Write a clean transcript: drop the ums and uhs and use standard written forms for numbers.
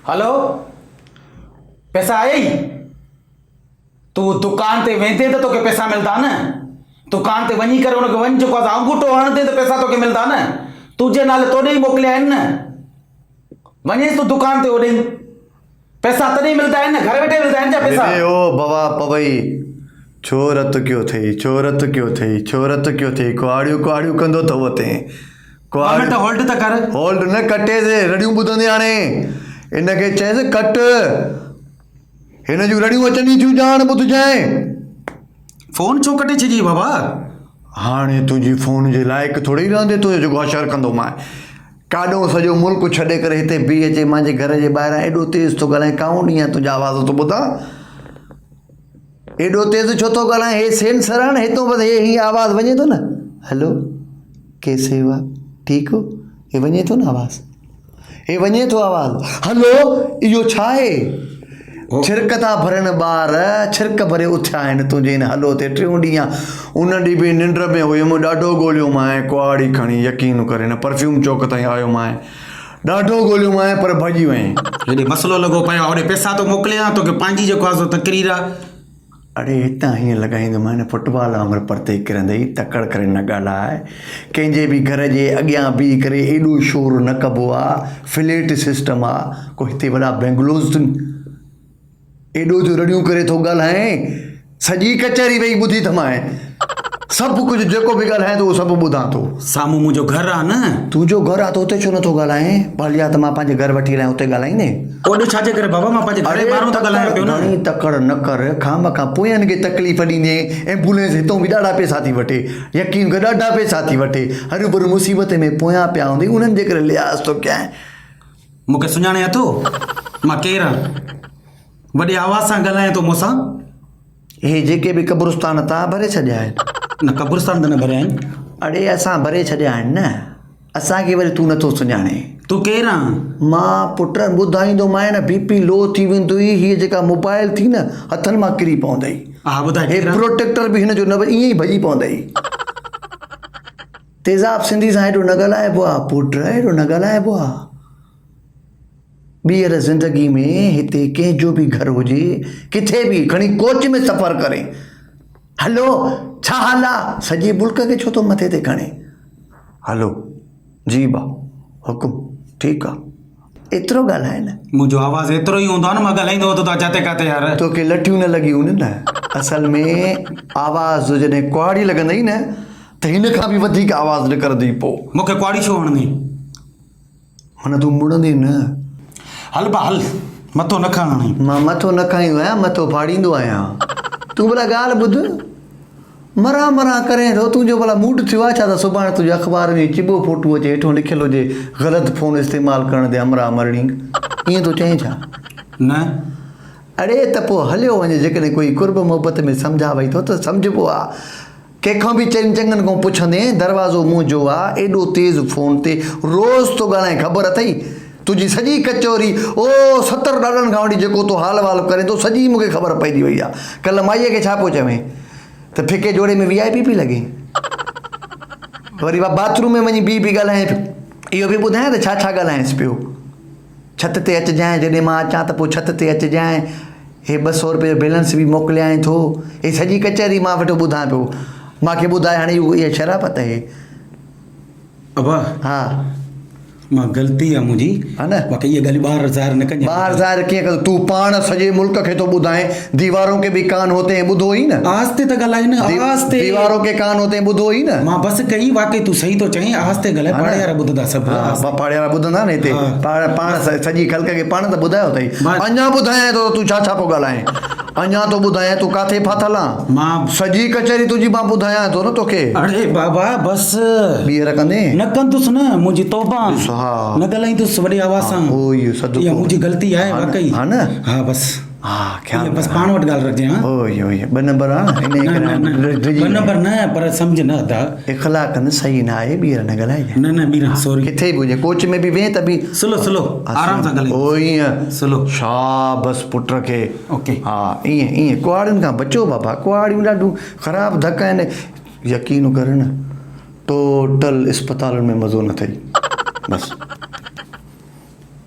هلو پئسا آيئي؟ تون دڪان تي ويندين ته توکي پئسا ملندا نه. دڪان تي وڃي ڪري ان کي وڃ جيڪو آهي انگوٺو هڻندين ته پئسا توکي ملندا نه. تنهنجي نالي توڏي ئي موڪليا آهن نه. وڃيس تون دڪان تي اوڏي پئسا تڏهن ملندا آهن نه گهر ويٺي ملندا آهن ڇا پئسا؟ هيڏي او بوا پوي ڇو رت ڪيو ٿئي ڇو رت ڪيو ٿئي ڇو رت ڪيو ٿئي ڪهاڙيون ڪهاڙيون ڪندو ٿو وتين. ٻه منٽ هولڊ ته ڪر. هولڊ نه ڪٽيس رڙيون ٻڌندي هاڻي ان کي چئيس ڪٽ. هن جون رڙيون اچن ئي ٿيون ڄاڻ ٻڌجانء. فون ڇو ڪٽي ڇڏيئي بابا. هاڻي تنهنجي فون جي لائق ٿوري ئي رهندي تنهنجو جيڪو حشر ڪندومانء. ڪاڏئون سڄو ملڪ ڇڏي ڪري هتي بيهي اچي مانجي گهر جي ٻاهران ايڏو تيز ٿو ڳالهائين ڪائون ڏينهن تنهنجا آواز ٿو ٻڌان. ايڏو تيز ڇو ٿو ڳالهائين هي سينسر آهي نه هتون بس هي هي آواز وڃي ٿو نه هلو ڪيسي هو آپ ٺيڪ هو هي وڃي ٿو نه آواز. هي وڃي ٿو آواز هلو اهو ڇا آهي؟ ڇرڪ ٿا ڀرن ٻار ڇرڪ ڀري اٿيا آهن تنهنجي هن هلو تي ٽيون ڏينهن آ ان ڏينهن به ننڊ ۾ هيم ڏاڍو ڳوليومانء ڪهاڙي کڻي يقين ڪر هن پرفيوم چوڪ تائين آيومانء ڏاڍو ڳوليومانء پر ڀڄي وئين. هيڏي مسئلو لڳو پيو آ هوڏي پئسا ٿو موڪليان توکي پنهنجي جيڪو آ سو تقرير آ. اڙي هتان هيئن لڳائيندومانء نه فٽبال وانگر پرتي ڪرندئي، تڪڙ ڪري نه ڳالهاء، ڪنهن جي به گهر جي اڳيان بيهي ڪري ايڏو شور نه ڪبو آ، فليٽ سسٽم آ، ڪو هتي وڏا بنگلوز اٿن، ايڏو جو رڙيون ڪري ٿو ڳالهائين، سڄي ڪچهري ويهي ٻڌي ٿمانء، سڀ ڪجهه جيڪو به ڳالهائين ٿو اهو سڀ ٻڌان ٿو. سامهون منهنجو گهر آ نه. تنهنجو گهر آ ته اتي ڇو نٿو ڳالهائين، ڀليا ته مان پنهنجي گهر وٺي هلان اتي ڳالهائيندين. اوڏي ڇا جي ڪري بابا مان پنهنجي گهر جي ٻاهران ٿو ڳالهايان پيو نه. گهڻي تڪڙ نه ڪر، خامخواه پوين کي تڪليف ڏيندين، ايمبولينس هتون به ڏاڍا پئسا ٿي وٺي، يقين ڪر ڏاڍا پئسا ٿي وٺي، هروڀرو مصيبت ۾ پويان پيا هوندئي انهن جي ڪري لحاظ ٿو ڪيانء. مون کي سڃاڻين اٿو مان ڪير آن؟ وڏي آواز سان ڳالهائين ٿو مون سان. اهي جيڪي به قبرستان تان ڀري ڇڏيا آهن. نه قبرستان ته نه ڀريا آهن. اڙي اسان ڀري ڇڏيا آهن نه. اسان کي وري تون نٿو سڃاڻين. تون ڪير آن؟ مان پٽ ٻڌائيندومانء نه بي پي لو ٿي ويندوئي هيء جيڪا موبائل ٿي نه هٿن مان ڪري پوندئي. ها ٻڌاء هي ڪير آن؟ پروٽيڪٽر به هن جو نه ائين ئي ڀڄي پوندئي. تيزاب سنڌي سان ايڏو نه ڳالهائبو آ پٽ ايڏو نه ڳالهائبو آ. ٻيهر زندگي ۾ هتي ڪنهن جو به گهر هجي ڪٿي به کڻي ڪوچ ۾ سفر ڪرين هلو ڇا حال آ سڄي ملڪ کي ڇو ٿو مٿي تي کڻين هلو جي با حڪم ٺيڪ آ ايترو ڳالهائي نه. منهنجو آواز ايترو ئي هوندو آ نه مان ڳالهائيندو هوندو ته جاتي ڪاتي يار. توکي لٺيون نه لڳيون هونديون نه اصل ۾ آواز جو جڏهن ڪهاڙي لڳندئي نه ته هن کان به وڌيڪ آواز نڪرندئي پو. مون کي ڪهاڙي ڇو هڻندين. معنيٰ تون مڙندين نه. هل با هل، مٿو نه کاء هاڻي. مان مٿو نه کائيندو آهيان، مٿو ڦاڙيندو آهيان. تون ڀلا ڳالهه ٻڌ. مران مران ڪرين ٿو، تنهنجو ڀلا موڊ ٿيو آهي ڇا ته سڀاڻي تنهنجي اخبار ۾ چٻو فوٽو اچي هيٺون لکيل هجي غلط فون استعمال ڪرڻ تي همراهه مرڻينگ. ائين ٿو چئين ڇا؟ نه. اڙي ته پوء هليو وڃ، جيڪڏهن ڪوئي قرب محبت ۾ سمجهاوئي ٿو ته سمجهبو آ. ڪنهن کان به چئن چڱن کان پڇندين، دروازو منهنجو آ، ايڏو تيز فون تي روز ٿو ڳالهائين خبر اٿئي؟ تنهنجي سڄي ڪچهري، او ستر ڏاڏن کان وٺي جيڪو تون حال وال ڪرين ٿو سڄي مون کي خبر پئجي وئي آ. ڪلهه مائيء کي ڇا پيو چوين ته ڦڪي جوڙي ۾ وي آء پي پئي لڳين. وري باٿ روم ۾ وڃي بيهي بيهي ڳالهائين پيو. اهو به ٻڌايان ته ڇا ڇا ڳالهائينس پيو. ڇت تي اچجانء، جڏهن مان اچان ته پوء ڇت تي اچجانء، هي 200 روپيه جو بيلنس به موڪليانء ٿو. هي سڄي ڪچهري مان ويٺو ٻڌان پيو. مان کي ٻڌاء هاڻي اها شرافت اهي. ابا. ها. مان غلطي آ منهنجي. ها نه. باقي اهي ڳالهيون ٻاهر ظاهر نه ڪجانء. ٻاهر ظاهر ڪيئن ڪندو؟ تون پاڻ سڄي ملڪ کي ٿو ٻڌائين. ديوارون ڪي به ڪان هوتي هين ٻڌو هئي نه. آهستي ته ڳالهائي نه آهستي. ديوارون ڪي ڪان هوتي هين ٻڌو هئي نه. مان بس ڪئي واقعي تون صحيح ٿو چئين آهستي ڳالهائي پاڙي وارا ٻڌندا سڀ. ها پاڙي وارا ٻڌندا نه هتي پاڻ سڄي خلق کي پاڻ ته ٻڌايو اٿئي. اڃا ٻڌايانء ٿو ته تون ڇا ڇا پيو ڳالهائين. اڃا ٿو ٻڌايان تون ڪاٿي ڦاٿل آن. مان سڄي ڪچهري تنهنجي مان ٻڌايان ٿو نه توکي. اڙي بابا بس. ٻيهر ڪندين؟ نه ڪندس نه منهنجي توبه. ڏس ها. نه ڳالهائيندس وڏي آواز سان. اهو ئي صدقو. اها منهنجي غلطي آهي واقعي. ها نه. ها بس. ها خيال بس پاڻ وٽ ڳالهه رکجي ها. اهو ئي اهو ئي ٻه نمبر آ نه انهي ڪري نه ٻه نمبر نه پر سمجهه نه ادا. اخلاق نه صحيح نه آهي ٻيهر نه ڳالهائجانء. نه نه ٻيهر سوري. ڪٿي به هجي ڪوچ ۾ به ويهين ته به. سلو سلو آرام سان ڳالهائيندس. اهو ائين. سلو. شابس پٽ کي. اوڪي. ها ائين ائين ڪهاڙين کان بچو بابا ڪهاڙيون ڏاڍيون خراب ڌڪ آهن يقين ڪر نه ٽوٽل اسپتالن ۾ مزو نه اٿئي بس.